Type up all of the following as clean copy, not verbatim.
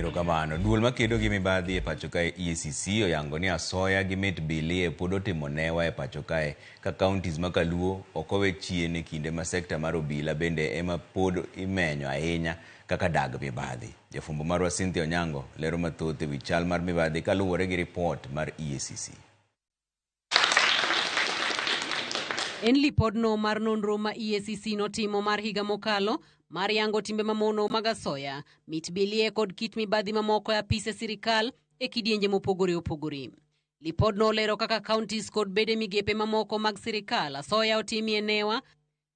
Erokamano. Duol makedo gi mibadhi e pacho kae EACC oyango ni asoya gi mit bilie pod otimo newa e pacho kae ka counties ma kaluo ok owe chien e kinde ma sekta mar obila bende ema pod imenyo ahinya kaka dag mibadhi. Jafwambo marwa Cynthia Onyango lero mathoth ewi chal mar mibadhi kaluwore gi ripot mar EACC. En lipodno mar nonro ma EACC notimo mar higa mokalo mar yango timbe mamono mag asoya, mit bilie kod kit mibadhi mamoko e apise sirikal e kidienje mopogore opogore. Lipodno olero kaka counties kod bede migepe mamoko mag sirikal asoya otimie newa.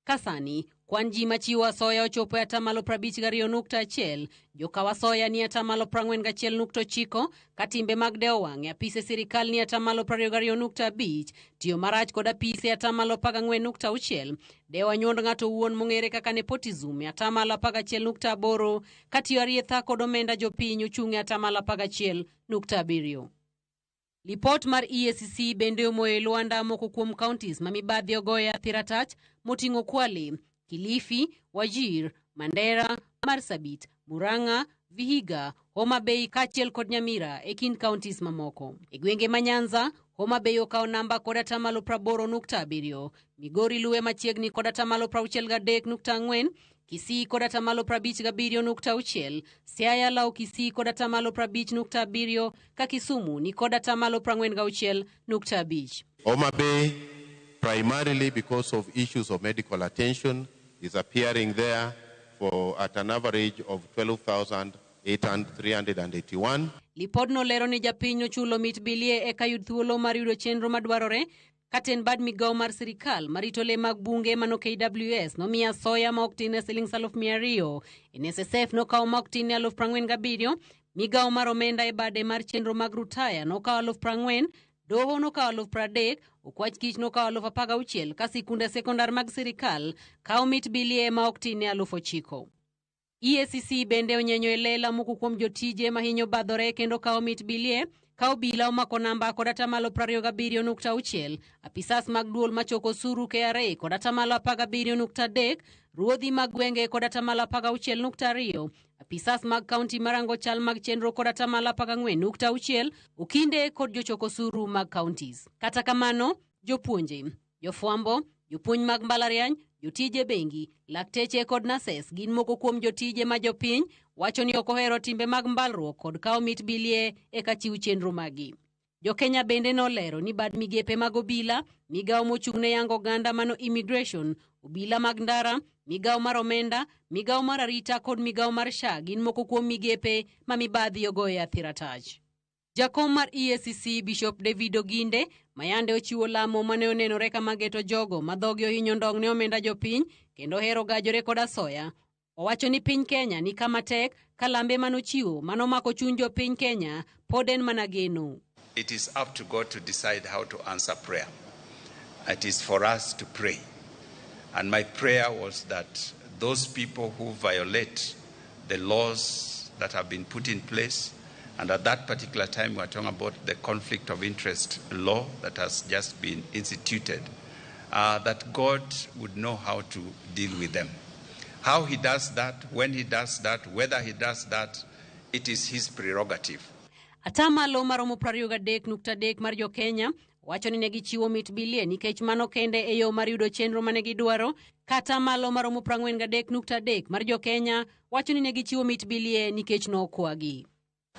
Ka sani, kwan ji machiwo asoya ochopo e atamalo 52.1, jokaw asoya ni atamalo 41.9, ka timbe mag dewo wang' e apise sirikal ni atamalo 22.5, tiyo marach kod apise atamalo 14.6, dewo anyuond ng'ato owuon mong'ere kaka nepotism e atamalo 11.8, ka tiyo arietha kod omenda jopiny ochung' e atamalo 11.7. Lipot mar EACC bende omoyo e lwanda moko kuom counties ma mibadhi ogoye athira tach moting'o Kwale, Kilifi, Wajir, Mandera, Marsabit, Murang'a, Vihiga, Homa Bay kaachiel kod Nyamira e kind counties mamoko. E gwenge ma Nyanza, Homa Bay okawo namba kod atamalo 80.7, Migori luwe machiegni kod atamalo 63.4, Kisii kod atamalo 57.6, Siaya lawo Kisii kod atamalo 50.7 ka Kisumu ni kod atamalo 46.5. Homa Bay, primarily because of issues of medical attention, is appearing there for at an average of 12,381. Lipodno lero ni japiny ochulo mit bilie eka yud thuolo mar yudo chenro madwarore. Katend bad migawo mar sirikal marito le mag bunge mano KWS nomiya asoya ma ok tin ne siling 200,000. NSSF nokawo ma ok tin ne 47,000. Migawo mar omenda e bade mar chenro mag rutaya nokawo 40,000. Doho nokawo 30,000. Okwach kich nokawo 16,000 ka sikunde sekondar mag sirikal kawo mit bilie ma ok tin ne 9,000. EACC bende onyenyo e lela moko kuom jotije mahinyo badhore kendo kawo mit bilie ka obila omako namba kod atamalo 27.6, apisas mag duol machoko osuru KRA kod atamalo 17.3, ruodhi mag gwenge kod atamalo 16.2, apisas mag kaunti marango chal mag chenro kod atamalo 14.6, okinde kod jochok osuru mag counties. Kata kamano, jopuonje, jofwambo, jopuonj mag mbalariany, jotije bengi, lakteche kod nurses gin moko kuom jotije ma jopiny wacho ni ok ohero timbe mag mbalruok kod kawo mit bilie eka chiw chenro magi. Jokenya bende nolero ni bad migepe mag obila, migawo mochung' ne yango oganda mano immigration, obila mag ndara, migawo mar omenda, migawo mar arita kod migawo mar SHA gin moko kuom migepe ma mibadhi ogoye athira tach. Jakom mar EACC Bishop David Oginde mayande ochiwo lamo mane onenore kama geto jogo ma dhogi ohinyo ndong' ne omenda jopiny kendo ohero gajore kod asoya. Owacho ni piny Kenya ni kama tek ka lambe manochiwo manomako chuny jopiny Kenya pod en mana geno. It is up to God to decide how to answer prayer. It is for us to pray. And my prayer was that those people who violate the laws that have been put in place, and at that particular time we are talking about the conflict of interest law that has just been instituted, that God would know how to deal with them. How he does that, when he does that, whether he does that, it is his prerogative. Atamalo maromo 23.3 mar jo-Kenya wacho ni ne gichiwo mit bilie nikech mano kende e yo mar yudo chenro mane gidwaro. Kata malo maromo 43.3 mar jo-Kenya wacho ni ne gichiwo mit bilie nikech nokwagi.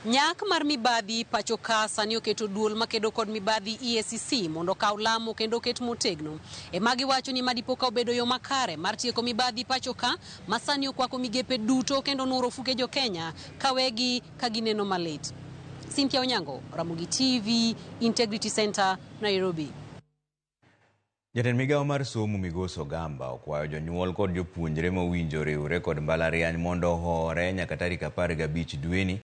Nyak mar mibadhi pacho ka sani oketo duol makedo kod mibadhi EACC mondo okaw lamo kendo oket motegno. E magi wacho ni madipo ka obedo yo makare mar tieko mibadhi pacho ka ma sani okwako migepe duto kendo nuro ofuke jo-Kenya kawegi ka gineno malit. Cynthia Onyango, Ramogi TV, Integrity Center, Nairobi. Jatend migawo mar somo Migosi Ogamba okwayo jonyuol kod jopuonjre mowinjo riwre kod mbalariany mondo ohore nyaka tarik 15 dweni.